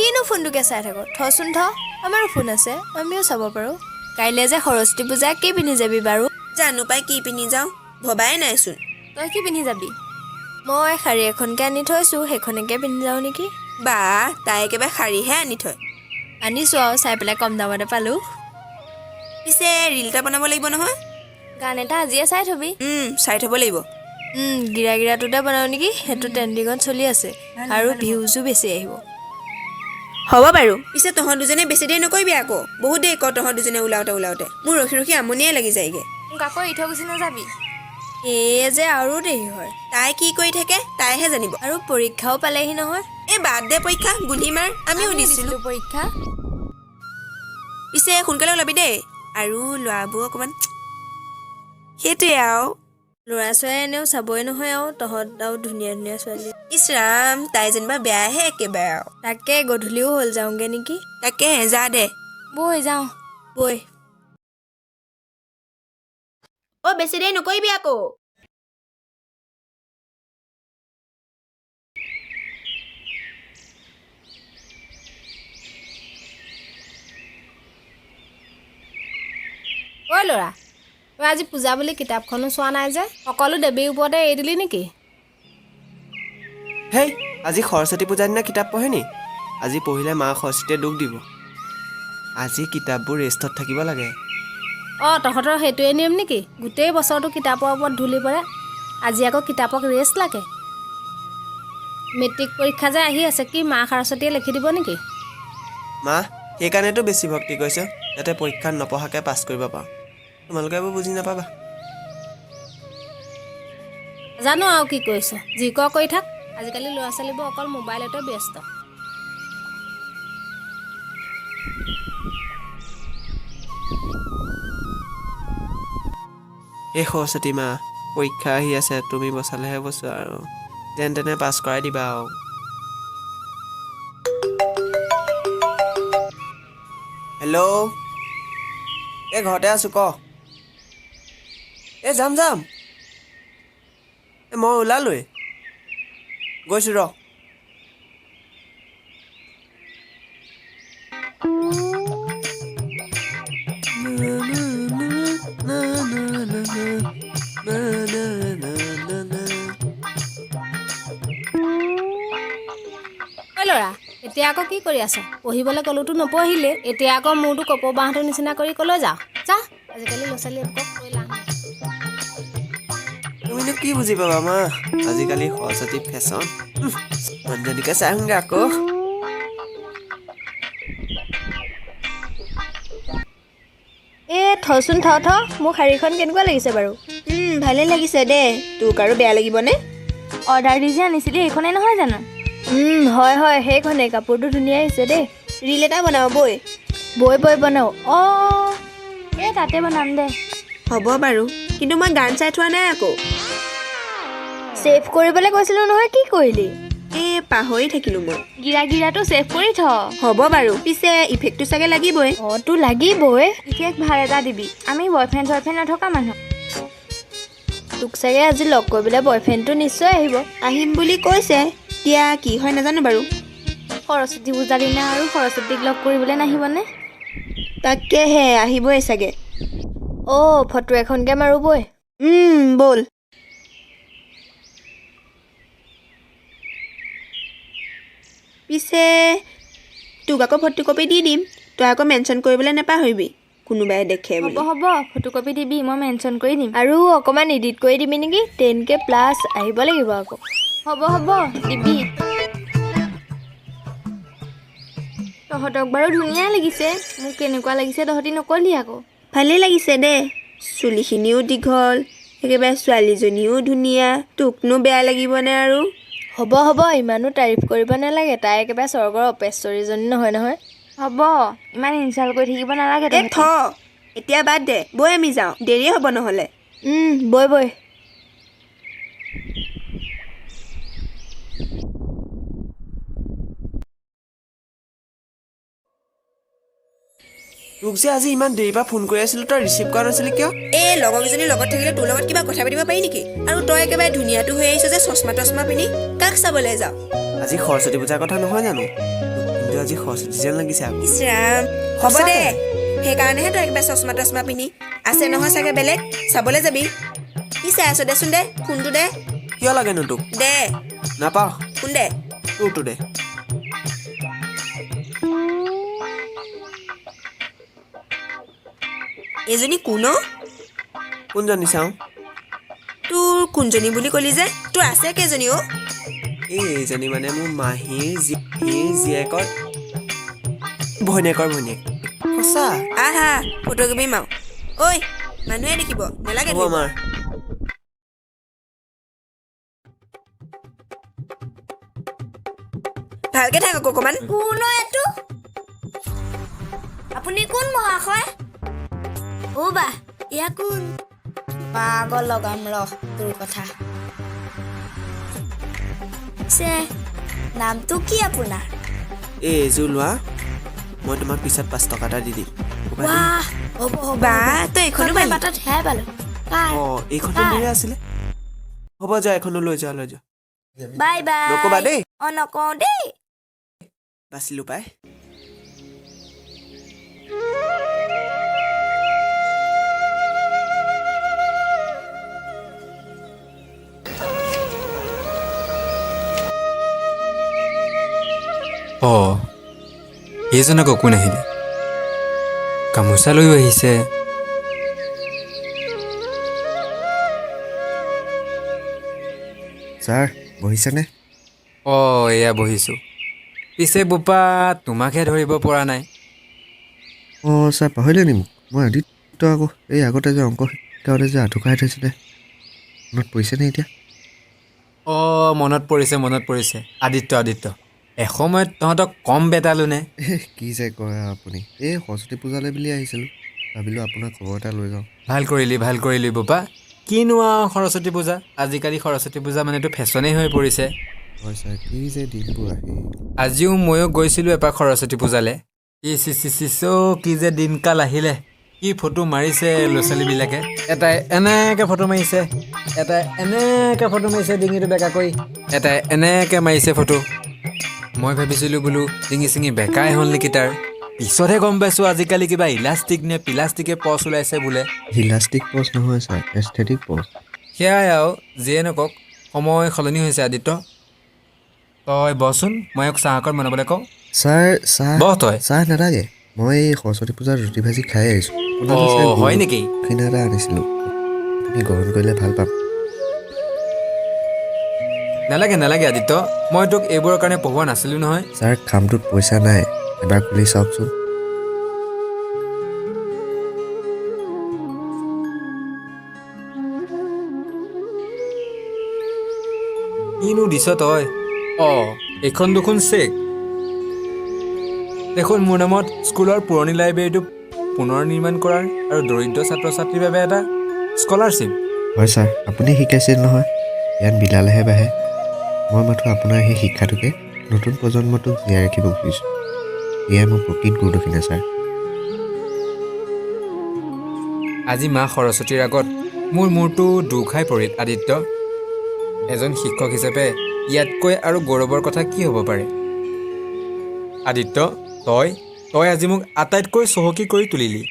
কিনো ফোনটোকে চাই থাক? থচোন থ, আমাৰো ফোন আছে, আমিও চাব পাৰোঁ। কাইলৈ যে সৰস্বতী পূজা, কি পিন্ধি যাবি বাৰু? জানো পাই কি পিন্ধি যাওঁ, ভবাই নাইচোন। তই কি পিন্ধি যাবি? মই শাৰী এখনকে আনি থৈছোঁ, সেইখনকে পিন্ধি যাওঁ নেকি। বা, তাই একেবাৰে শাৰীহে আনি থয়। আনিছোঁ আৰু চাই পেলাই কম দামতে পালোঁ। পিছে ৰীল এটা বনাব লাগিব নহয়। গান এটা আজিয়ে চাই থবি। চাই থ'ব লাগিব। গিৰা গিৰাটোতে বনাওঁ নেকি, সেইটো ট্ৰেণ্ডিঙত চলি আছে আৰু ভিউজো বেছি আহিব। হ'ব বাৰু। পিছে তহঁত দুজনে বেছি দেৰি নকৰিবি আকৌ, বহুত দেৰি কৰ তহঁত দুজনে ওলাওঁতে ওলাওঁতে, মোৰ ৰখি ৰখি আমনিয়ে লাগি যায়গৈ। মোক আকৌ এৰি থৈ গুচি নাযাবি। এই যে আৰু দেৰি হয়। তাই কি কৰি থাকে তাইহে জানিব। আৰু পৰীক্ষাও পালেহি নহয়। এই বাদ দে পৰীক্ষা, গুলি মাৰ, আমিও দিছিলোঁ পৰীক্ষা। পিছে সোনকালে ওলাবি দেই, আৰু ল'ৰাবোৰ অকণমান সেইটোৱে আৰু। ল'ৰা ছোৱালীয়ে এনেও চাবই নহয় আৰু তহঁত আৰু ধুনীয়া ধুনীয়া ছোৱালী। ইছ ৰাম, তাই যেনিবা বেয়াহে একেবাৰে আৰু। তাকে গধূলিও হ'ল, যাওঁগে নেকি। তাকে যা দে। বৈ যাওঁ। বৈ। অ' বেছি দেৰি নকৰিবি আকৌ। ঐ ল'ৰা, তই আজি পূজা বুলি কিতাপখনো চোৱা নাই যে, সকলো দেৱীৰ ওপৰতে এৰি দিলি নেকি? হেই, আজি সৰস্বতী পূজাৰ দিনা কিতাপ পঢ়ে নি? আজি পঢ়িলে মা সৰস্বতীয়ে দুখ দিব। আজি কিতাপবোৰ ৰেষ্টত থাকিব লাগে। অঁ, তহঁতৰ সেইটোৱে নিয়ম নেকি? গোটেই বছৰটো কিতাপৰ ওপৰত ধূলি পৰে, আজি আকৌ কিতাপক ৰেষ্ট লাগে। মেট্ৰিক পৰীক্ষা যে আহি আছে, কি মা সৰস্বতীয়ে লিখি দিব নেকি? মা, সেইকাৰণেতো বেছি ভক্তি কৰিছোঁ, যাতে পৰীক্ষাত নপঢ়াকৈ পাছ কৰিব পাৰোঁ। তোমালোকে এইবোৰ বুজি নাপাবা। জানো আৰু কি কৰিছ, যি কৰ কৰি থাক। আজিকালি ল'ৰা ছোৱালীবোৰ অকল মোবাইলতে ব্যস্ত। এই সৰস্বতী মা, পৰীক্ষা আহি আছে, তুমি বচালেহে বচোৱা আৰু, যেন তেনে পাছ কৰাই দিবা আৰু। হেল্ল', এই ঘৰতে আছোঁ, ক। এই যাম যাম, এই মই ওলালোৱেই, গৈছোঁ ৰ। ঐ ল'ৰা, এতিয়া আকৌ কি কৰি আছ? পঢ়িবলৈ ক'লোতো নপঢ়িলে, এতিয়া আকৌ মূৰটো কপৌ বাঁহটোৰ নিচিনা কৰি ক'লৈ যাওঁ? যা, আজিকালি ল'ৰা ছোৱালী এইবোৰক কৈ লাভ নাই। তুমিনো কি বুজি পাবা মা, আজিকালি সৰস্বতী ফেশ্বন। মানুহজনীকে চাই আহোঁগৈ আকৌ। এ থচোন থ থ, মোৰ শাৰীখন কেনেকুৱা লাগিছে বাৰু? ভালেই লাগিছে দেই, তোক আৰু বেয়া লাগিবনে? অৰ্ডাৰ দি যে আনিছিলি এইখনেই নহয় জানো? হয় হয়, সেইখনেই। কাপোৰটো ধুনীয়া আহিছে দেই। ৰীল এটা বনাওঁ বৈ। বৈ বৈ বনাওঁ। অঁ, এই তাতে বনাম দে। হ'ব বাৰু, কিন্তু মই গান চাই থোৱা নাই আকৌ। ছেভ কৰিবলৈ কৈছিলোঁ নহয়, কি কৰিলি? এই পাহৰি থাকিলোঁ মই। গিৰা গিৰাটো ছেভ কৰি থ। হ'ব বাৰু, পিছে ইফেক্টটো চাগে লাগিবই। অঁ, তো লাগিবই। ইফেক্ট ভাল এটা দিবি, আমি বয়ফ্ৰেণ্ড চয়ফ্ৰেণ্ড নথকা মানুহ। তোক চাগে আজি লগ কৰিবলৈ বয়ফ্ৰেণ্ডটো নিশ্চয় আহিব। আহিম বুলি কৈছে, এতিয়া কি হয় নাজানো বাৰু। সৰস্বতী পূজাৰ দিনা আৰু সৰস্বতীক লগ কৰিবলৈ নাহিবনে? তাকেহে, আহিবই চাগে। অ' ফটো এখনকে মাৰোঁ বৈ। ব'ল। পিছে তোক আকৌ ফটোকপি দি দিম, তই আকৌ মেনশ্যন কৰিবলৈ নাপাহৰিবি, কোনোবাই দেখে হ'ব বুলি। হ'ব, ফটোকপি দিবি, মই মেনশ্যন কৰি দিম। আৰু অকণমান এডিট কৰি দিবি নেকি? 10K plus আহিব লাগিব আকৌ। হ'ব হ'ব, দিবি। তহঁতক বাৰু ধুনীয়া লাগিছে, মোক কেনেকুৱা লাগিছে তহঁতি নকলি আকৌ। ভালেই লাগিছে দে, চুলিখিনিও দীঘল, একেবাৰে ছোৱালীজনীও ধুনীয়া, তোকনো বেয়া লাগিবনে আৰু? হ'ব হ'ব, ইমানো তাৰিফ কৰিব নালাগে, তাই একেবাৰে স্বৰ্গৰ অপেশ্বৰীজনী নহয় নহয়। হ'ব, ইমান ইনচাল্ট কৰি থাকিব নালাগে এই তহঁতি। থ, এতিয়া বাদ দে, বৈ আমি যাওঁ, দেৰিয়ে হ'ব নহ'লে। বৈ বৈ। তোক যে আজি ইমান দেৰিৰ পৰা ফোন কৰি আছিলোঁ, তই ৰিচিভ কৰা নাছিলি কিয়? এই লগৰকেইজনীৰ লগত থাকিলে তোৰ লগত কিবা কথা পাতিব পাৰি নেকি? আৰু তই একেবাৰে ধুনীয়াটো হৈ আহিছ যে, চশমা তচমা পিন্ধি কাক চাবলৈ যাওঁ? আজি সৰস্বতী পূজাৰ কথা নহয় জানো? তোক কিন্তু কিন্তু আজি সৰস্বতী যেন লাগিছে আকৌ। ইছ ৰাম, হ'ব দে। সঁচাকে। সেইকাৰণেহে তই কিবা চশমা তচমা পিন্ধি আছে নহয় চাগে, বেলেগ চাবলৈ যাবি। কি চাই আছ? দেচোন দে, ফোনটো দে। কিয় লাগেনো তোক? দে। নাপাওঁ। ফোন দে। তোৰটো দে। এইজনী কোন অ'? কোনজনী চাওঁ? তোৰ কোনজনী বুলি ক'লি যে, তোৰ আছে কেইজনী অ'? এই এইজনী মানে মোৰ মাহীৰ জীয়েকৰ ভৈনীয়েকৰ ভৈনীয়েক। সঁচা। আহা, ফটো কপি মাও ঐ, মানুহে দেখিব নালাগে হ'ব ধৰিব। আমাৰ। ভালকে থাক আকৌ অকণমান। কোন অ এইটো? আপুনি কোন মহাশয়? অ' বা, এয়া কোন? পাগল লগাম ৰহ তোৰ কথা। পিছে নামটো কি আপোনাৰ? এই এইযোৰ লোৱা, মই তোমাক পিছত 5 টকা এটা দি দিম। ক'বা দেই। বাহ, হ'ব হ'ব। বা, তই এইখনো মই পালি? বাটত হেৰাই পালো। কাৰ? অঁ, এইখনতো মোৰে আছিলে। হ'ব যোৱা, এইখনো লৈ যোৱা, লৈ যোৱা। Bye bye. নকবা দেই। অ, নকওঁ দেই। বাচিলো পাই। অঁ, এইজন আকৌ কোন আহিলে? গামোচা লৈও আহিছে। ছাৰ, বহিছেনে? অঁ, এয়া বহিছোঁ। পিছে বোপা, তোমাকহে ধৰিব পৰা নাই। অঁ ছাৰ, পাহৰিলে নি মোক? মই আদিত্য আকৌ, এই আগতে যে অংক শিকাওঁতে যে আঁঠু কঢ়াই থৈছিলে। মনত পৰিছেনে এতিয়া? অঁ, মনত পৰিছে, মনত পৰিছে। আদিত্য, আদিত্য, এসময়ত তহঁতক কম বেটালো নে? কি যে কয় আৰু আপুনি! এই সৰস্বতী পূজালৈ বুলি আহিছিলোঁ, ভাবিলোঁ আপোনাৰ খবৰ এটা লৈ যাওঁ। ভাল কৰিলি, ভাল কৰিলি বোপা। কিনো আৰু সৰস্বতী পূজা, আজিকালি সৰস্বতী পূজা মানেতো ফেশ্বনেই হৈ পৰিছে। হয় ছাৰ, কি যে দিনবোৰ আহে! আজিও ময়ো গৈছিলোঁ এপাক সৰস্বতী পূজালৈ। ইচ ইচ ইচ ইচ অ', কি যে দিনকাল আহিলে! কি ফটো মাৰিছে ল'ৰা ছোৱালীবিলাকে! এটাই এনেকৈ ফটো মাৰিছে, এটাই এনেকৈ ফটো মাৰিছে ডিঙিটো বেকা কৰি, এটাই এনেকৈ মাৰিছে ফটো। মই ভাবিছিলোঁ বোলো ডিঙি চিঙি বেকাই হ'ল নেকি তাৰ, পিছতহে গম পাইছোঁ আজিকালি কিবা ইলাষ্টিক নে পিলাষ্টিকে পচ ওলাইছে বোলে। ইলাষ্টিক পজ নহয় ছাৰ, এস্থেটিক পজ। সেয়াই আৰু, যিয়ে নকওক সময় সলনি হৈছে। আদিত্য, তই বহচোন, মই এক চাহ অকণ বনাবলৈ কওঁ। ছাৰ, চাহ বহ তই। চাহ নালাগে, মই এই সৰস্বতী পূজাৰ ৰুটি ভাজি খাই আহিছোঁ। আপোনালৈ ছাৰ অঁ, হয় গুৰু নেকি? দক্ষিণা এটা আনিছিলোঁ, আপুনি গ্ৰহণ কৰিলে ভাল পাম। নালাগে নালাগে আদিত্য, মই তোক এইবোৰৰ কাৰণে পঢ়োৱা নাছিলোঁ নহয়। ছাৰ, খামটোত পইচা নাই, এবাৰ খুলি চাওকচোন। কিনো দিছ তই? অঁ, এইখন দেখোন চেক দেখোন। মোৰ নামত স্কুলৰ পুৰণি লাইব্ৰেৰীটো পুনৰ নিৰ্মাণ কৰাৰ আৰু দৰিদ্ৰ ছাত্ৰ ছাত্ৰীৰ বাবে এটা স্কলাৰশ্বিপ। হয় ছাৰ, আপুনি শিকাইছিল নহয়, ইয়াত বিলালেহে বাঢ়ে। মই মাথো আপোনাৰ সেই শিক্ষাটোকে নতুন প্ৰজন্মটোক জীয়াই ৰাখিব খুজিছোঁ। এয়াই মোৰ প্ৰকৃত গুৰুদক্ষিণা ছাৰ। আজি মা সৰস্বতীৰ আগত মোৰ মূৰটো দোঁ খাই পৰিল আদিত্য। এজন শিক্ষক হিচাপে ইয়াতকৈ আৰু গৌৰৱৰ কথা কি হ'ব পাৰে? আদিত্য, তই তই আজি মোক আটাইতকৈ চহকী কৰি তুলিলি।